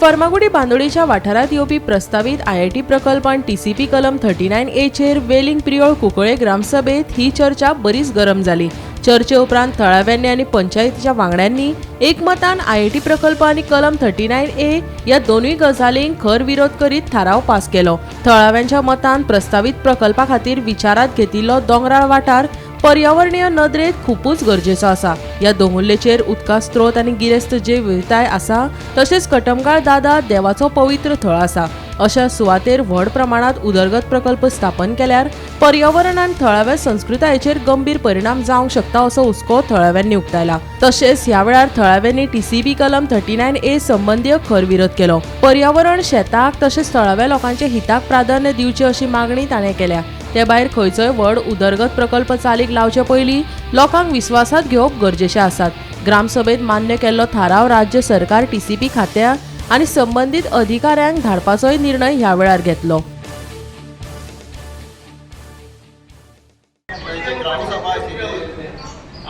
फर्मागुडी बांदोडेच्या वाठारांत येवपी प्रस्तावीत आयआयटी प्रकल्प आनी टीसीपी कलम 39A चेर वेलिंग प्रियोळ कुंकळे ग्रामसभेत ही चर्चा बरीच गरम जाली. चर्चे उपरांत थळाव्यांनी आनी पंचायतीच्या वांगड्यांनी एकमतान आयआयटी प्रकल्प आनी कलम 39A ह्या दोनूय गजालींक खर विरोध करीत थाराव पास केलो. थळाव्यांच्या मतान प्रस्तावीत प्रकल्पा खातीर विचारात घेतिल्लो दोंगराळ वाठार पर्यावरणीय नदरेत खुपूच गरजेचो आसा. ह्या दोंगुल्लेचेर उदका स्त्रोत आनी गिरेस्त जैवविविधताय आसा, तशेंच कटमगाळ दादा देवाचो पवित्र थळ आसा. अशा सुवातेर व्हड प्रमाणात उदरगत प्रकल्प स्थापन केल्यार पर्यावरण आनी थळाव्या संस्कृतायेचेर गंभीर परिणाम जावंक शकता असो हुस्को थळाव्यांनी उक्तायला. तशेंच ह्या वेळार थळाव्यांनी टीसीपी कलम 39A संबंदीय खर विरोध केलो. पर्यावरण, शेताक तशेंच थळाव्या लोकांच्या हिताक प्राधान्य दिवचें अशी मागणी ताणें केल्या. ते भायर खंयचोय व्हड उदरगत प्रकल्प चालीक लावचे पयलीं लोकांक विस्वासात घेवप गरजेचे आसात. ग्रामसभेत मान्य केल्लो थाराव राज्य सरकार टीसीपी खात्या आनी संबंदीत अधिकाऱ्यांक धाडपाचोय निर्णय ह्या वेळार घेतलो. ग्रामसभा आशिल्ली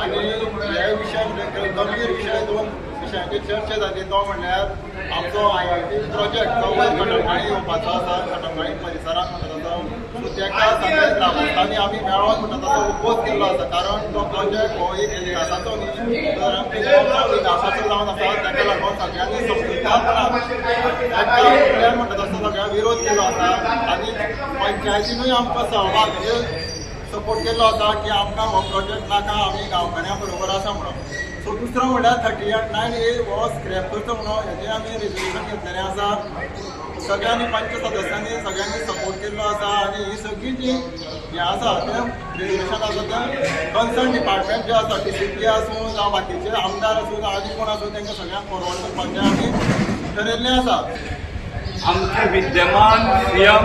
आनी हे विशय गंभीर विशय दोन विशयांचेर चर्चा जाली. तो म्हणल्यार आमचो आयआयटी प्रोजेक्ट जो वयर कटमगाळी येवपाचो आसा, कटमगाळी परिसरांत म्हणटा तसो, सो ताका सगळ्या ग्रामस्थांनी आमी मेळोन म्हणटा तसो ओपोज केल्लो आसा. कारण तो प्रोजेक्ट हो एक विकासाचो न्ही तर आमच्या विकासाचो जावन आसा. ताका लागून सगळ्यांनी समजुतदारपणान ताका फुडल्यान म्हणटा तसो सगळ्या विरोध केल्लो आसा आनी पंचायतीनूय आमकां सहभाग म्हणजे सपोर्ट केल्लो आसा की आमकां हो प्रोजेक्ट नाका, आमी गांवकाऱ्यां बरोबर आसा म्हणून. सो दुसरो म्हणल्यार 39A हो स्क्रॅप करचो म्हणून हेजें आमी रेजोल्युशन घेतलेलें आसा. सगळ्यांनी पंच सदस्यांनी सगळ्यांनी सपोर्ट केल्लो आसा आनी ही सगळी जी हें आसा तें रेजोल्युशन आसा तें कन्सर्न डिपार्टमेंट जे आसा, टीसीपी आसूं जावं बाकीचे आमदार आसूं जावं आनी कोण आसूं, तांकां सगळ्यांक फॉरवर्ड करपाचें आमी ठरयल्लें आसा. आमचे विद्यमान सीएम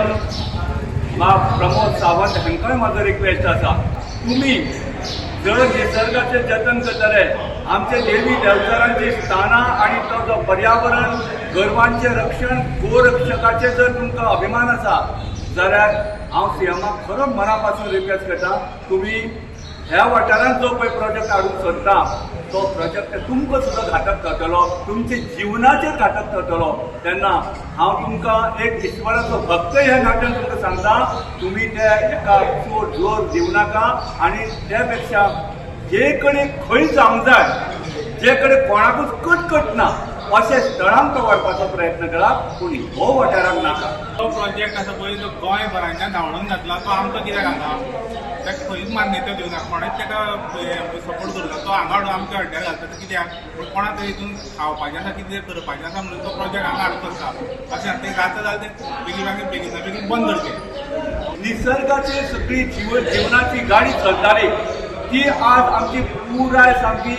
प्रमोद सावंत हांकांय म्हाजो रिक्वेस्ट आसा, तुमी जर निसर्गाचें जतन करतले, आमचे देवी देवचारांची स्थानां आनी तो जो पर्यावरण, गोरवांचें रक्षण, गोरक्षकाचें जर तुमकां अभिमान आसा जाल्यार हांव सीएमाक खरो मना पासून रिक्वेस्ट करता, तुमी ह्या वाठारांत जो पळय प्रोजेक्ट हाडूंक सोदता तो प्रोजेक्ट तुमकां सुद्दां घातक थरतलो, तुमच्या जिवनाचेर घातक थरतलो. तेन्ना हांव तुमकां एक ईश्वराचो भक्त ह्या नात्यान तुमकां सांगता, तुमी ते एका चड जोर दिवं नाका आनी त्या पेक्षा जे कडेन खंय जावंक जाय, जे कडेन कोणाकूच कटकट ना अशे स्थळांक तो व्हरपाचो प्रयत्न करा, पूण हो वाठाराक नाका. तो प्रोजेक्ट आसा पळय तो गोंयभरांच्यान धांवडून घातला, तो आमकां कित्याक घाला? ताका खंयच मान्यता दिवना, कोणेच ताका सपोर्ट करूं ना. तो हांगा हाडून आमच्या हड्ड्यार घालता तो कित्याक? पूण कोणा तरी हितून खावपाचें आसा, कितें करपाचें आसा म्हणून तो प्रोजेक्ट हांगा हाडूंक सोदता. अशें तें जाता जाल्यार तें बेगीन बेगीन बेगीन बंद करचें. निसर्गाची सगळी जीवनाची गाडी चलताली ती आज आमची पुराय सामकी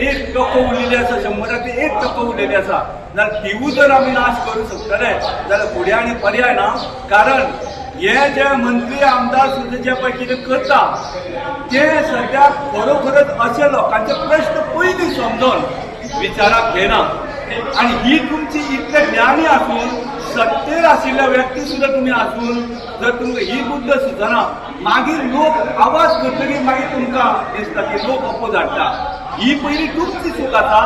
1% उरलेली आसा, 100 1% उरलेली आसा. जाल्यार तिवूय जर आमी नाश करूंक शकतले जाल्यार फुडें आनी पर्याय ना. कारण हे जे मंत्री आमदार सुद्दां जे पळय कितें करता ते सद्या खरोखरच अशे लोकांचे प्रश्न पयलीं समजून विचाराक घेना. आनी ही तुमची इतले ज्ञानी आसून सत्तेर आशिल्ल्या व्यक्ती सुद्दां तुमी आसून जर तुमकां ही बुद्द सुचना, मागीर लोक आवाज करतकीर मागीर तुमकां दिसता की लोक अपोज हाडटा. ही पयली तुमची चूक आसा.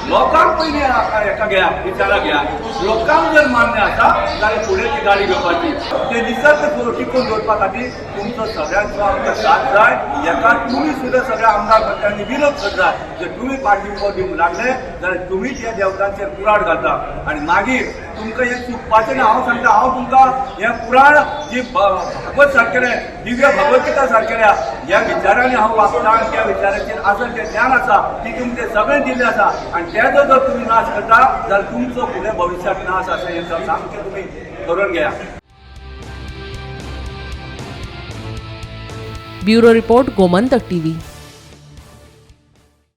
लोकांक पयलीं हेका घेया, विचाराक घेया. लोकांक जर मान्य आसा जाल्यार फुडें ती गाडी घेवपाची. ते निसर्ग टिकोवन दवरपा खातीर तुमचो सगळ्यांचो आमकां साथ जाय. हेका तुमी सुद्दां सगळ्या आमदार मंत्र्यांनी विरोध करता. जर तुमी पाठिंबो दिवंक लागले जाल्यार तुमी त्या देवतांचेर कुराड घालता आनी मागीर तुमकां हें चुकपाचें ना. हांव सांगता, हांव तुमकां हें पुराण जी भागवत सारकेलें, दिव्य भगवद्गीता सारकेल्या ह्या विचारांनी हांव वागता आनी त्या विचाराचेर आसा तें ज्ञान आसा ती तुमचें सगळें दिल्लें आसा. आनी तेजो जर तुमी नाश करता जाल्यार तुमचो फुडें भविश्यात नाश आसा हें सामकें तुमी करून घेया. Bureau report, Gomantak TV.